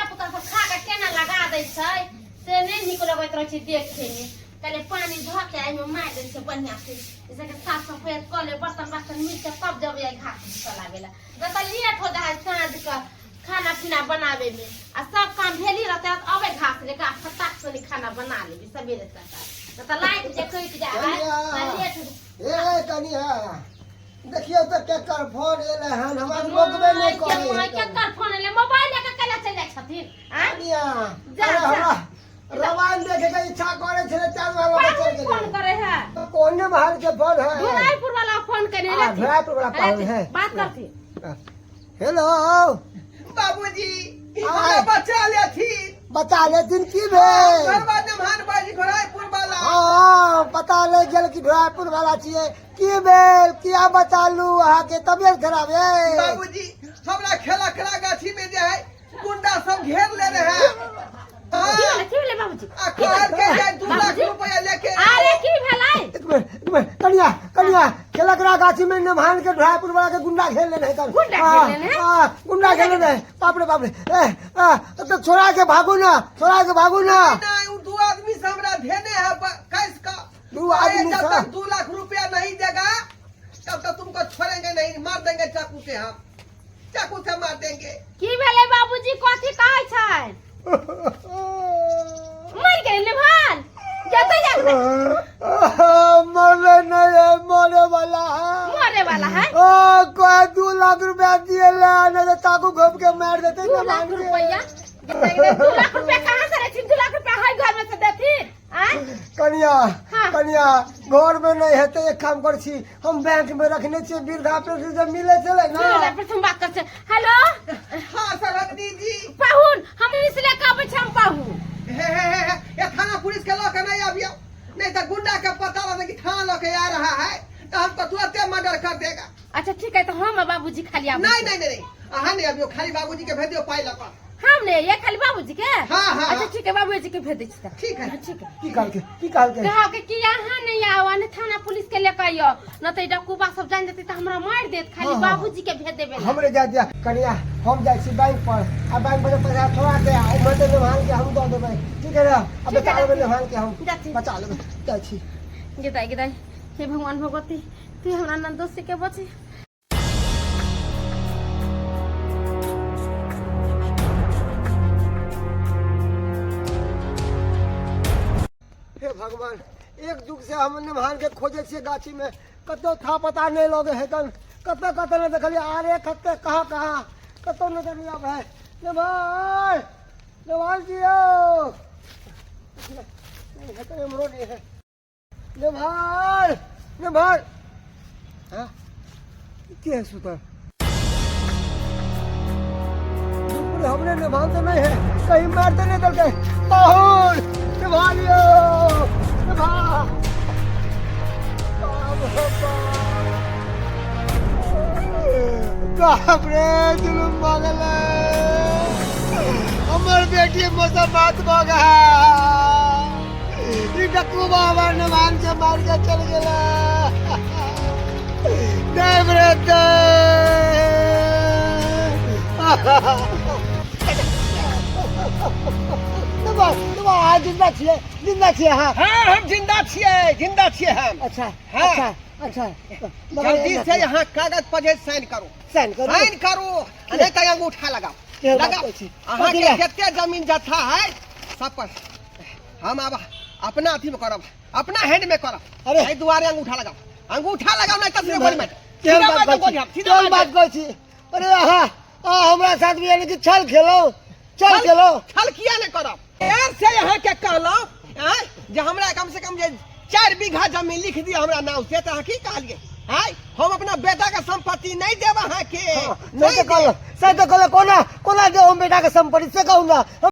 पुता सब खा के केना लगा दै छै से नहि नीक लगैत रहै छै देखैमे। कहले पानि धऽ के एहिमे मारि दै छै बढ़िआँ से, जैसे कि साफ सफाइ कऽ ले, बर्तन बासन मिल के तब जेबै आइ घास चलाबै लए। नहि तऽ लेट हो जाइ है साँझ के खाना पीना बनाबे में, आ सब काम भेली रहते तऽ अबै घास लेके आ फटाक से खाना बना लेबी सबेरे सकाल, नहि तऽ लाइट जे कटि जाइ है तऽ लेट। ए कनिया, देखियौ तऽ केकर फोन एलै हन, हमरा रोकबे नहि करै है। केकर फोन एलै? मोबाइल लए कऽ केना चलि जाइ छथिन आँय? कनिया, जा, अरे जा। हमरा रामायण देखे के इच्छा करे छलै, ताहि दुआरे लऽ के चलि पाहुन फोन गेलियै। करे है। कोने महल के फोन है? धुलाईपुर वाला फोन केने आ, रहथिन। धुलाईपुर वाला पाहुन है। बात करथिन। हेलो बाबूजी, आय। हमरा बचा लेथिन। बचा लेथिन? की भेल? घरवा नमहान बाजी घोड़ाईपुर वाला। हाँ, पता नहि गेल कि ढोरापुर वाला छियै। की भेल? किया बचा लू? अहाँके तबियत खराब है? बाबूजी, हमरा खेला खेला गाछी में जे है गुंडा सब घेर ले रहे हैं। की भेलै? की भेलै बाबूजी? आ कहल के जाय 2 लाख बाबूजी? रुपया लेके। अरे की भेलै? एक मिनट, एक मिनट। कनिया, कनिया, खेलकरा गाछी में नमहान के ढोरापुर वाला के गुंडा घेर लेने है। गुंडा घेर लेने है? हाँ, गुंडा घेर लेने है। बाप रे बाप रे, ए, आ, तो छोड़ा के भागू ना, छोड़ा के भागू ना। नहीं, वो 2 आदमी से हमरा धेने है कैस का। 2 आदमी जब से? तक 2 लाख रुपया नहीं देगा तब तक तुमको छोड़ेंगे नहीं, मार देंगे चाकू से, हम चाकू से मार देंगे। की भेलै बाबूजी? कथी कहै छै? मरि गेलै निभान जतै जा। मरले नहीं है, मरे वाला है। मरे वाला है? ओ कोई 2 लाख रुपया दिए ले, नहीं तो चाकू घोप के मार देते। 2 लाख रुपया? 2 लाख रुपया कहाँ से रहथिन? 2 लाख रुपया है घर में से देथिन आँय? कनिया। हाँ। कनिया, घर में नहीं है तो एक काम कर छी, हम बैंक में रखने छियै, वृद्धा पेंशन जब मिले छलै ना। सुनू पर तुम बात कर छै। हेलो। हाँ सरहदी जी। पाहुन, हम पुलिस लेके अबै छी, हम पाहुन। हे हे हे हे, ये थाना पुलिस के लऽ के नहीं आबियो, नहीं तो गुंडा के पता लगे कि थाना लऽ के आ रहा है तो हमको तुरंते मर्डर कर देगा। अच्छा ठीक है, तो हम आ बाबूजी खाली आबै नहीं छी। नहीं नहीं नहीं, अहाँ नहीं आबियो, खाली बाबूजी के भेज दियो पाई लऽ कऽ। हम नहीं, ये खाली बाबूजी के। हाँ, अच्छा ठीक है, बाबूजी के भेज दै छी तऽ। ठीक है। हाँ, ठीक है। की कहलकै? की कहलकै? कहलकै कि अहाँ नहीं आओ, ने थाना पुलिस के लेके आइयो, न तऽ डकूबा सब जान जेतै तऽ हमरा मारि देत। खाली हाँ, हाँ। बाबूजी के भेज देबै। हमरे जा दिया। कनिया, हम जाइ छी बैंक पर आ बैंक पर से पैसा छोड़ा के आ उम्हर से नेभान के हम दऽ देबै, ठीक है ना? आ ठीक है, बचा लेबै जाती। नेभान के हम। जाती। बचा लेबै, जाइ छी। गेदाइ गेदाइ, हे भगवान भगवती, तू हमरा नंदोसी के बची। हे भगवान, एक जुग से हम नेभान के खोजे छियै गाछी में, कतौ था पता नहीं लगे है तन, कतौ कतौ नहीं देखलियै। अरे कते कहाँ कहाँ कतौ नहीं देखलियै। अब है नेभान, नेभान जी यौ नहीं है तो एमरो नहीं है। नेभान, नेभान, हाँ के है सुतल? बिल्कुल हमरे नेभान तो नहीं है, कहीं मार तो नहीं दलकै। पाहुन, नेभान यौ, नेभान, बाप रे बाप रे, जुलुम भऽ गेलै। हमर बेटी मोसम्मात भऽ गेल। ई डकू बाबा नेभान के मार के चल गेलै। देव रे देव, अहाँ जिंदा छियै? जिंदा छियै अहाँ? हाँ, हम जिंदा छियै, जिंदा छियै हम। अच्छा। हाँ। अच्छा अच्छा। जल्दी से यहाँ कागज पर जे साइन करू। साइन करू? साइन करू, आ नहीं तो अंगूठा लगाओ। केहन बात लगाओ। कहै छी? अहाँ कथी के लए? जते जमीन जथा है सब पर हम आब अपना अथी में करब, अपना हैंड में करब। अरे। एहि दुआरे अंगूठा लगाओ, अंगूठा लगाओ, नहीं तो सीधे गोली मार। केहन सीधा बात मार कहै दो गोली छी? हम, सीधा केहन मार बात दे। कहै छी? अरे अहाँ अहाँ हमरा साथ भी यानी कि छल खेलौ, छल खेलौ। छल किया नहीं करब? यार से यहाँ के कहलहुँ आँय, जे हमरा कम से कम जे 4 बीघा जमीन लिख दिया हमरा नाम से, तऽ अहाँ की कहलियै? आँय, हम अपना बेटा के संपत्ति नहीं देब अहाँके। से नहीं तऽ कहलहुँ, से तऽ कहलहुँ, कोना कोना देब हम बेटा के संपत्ति, से कहू ना।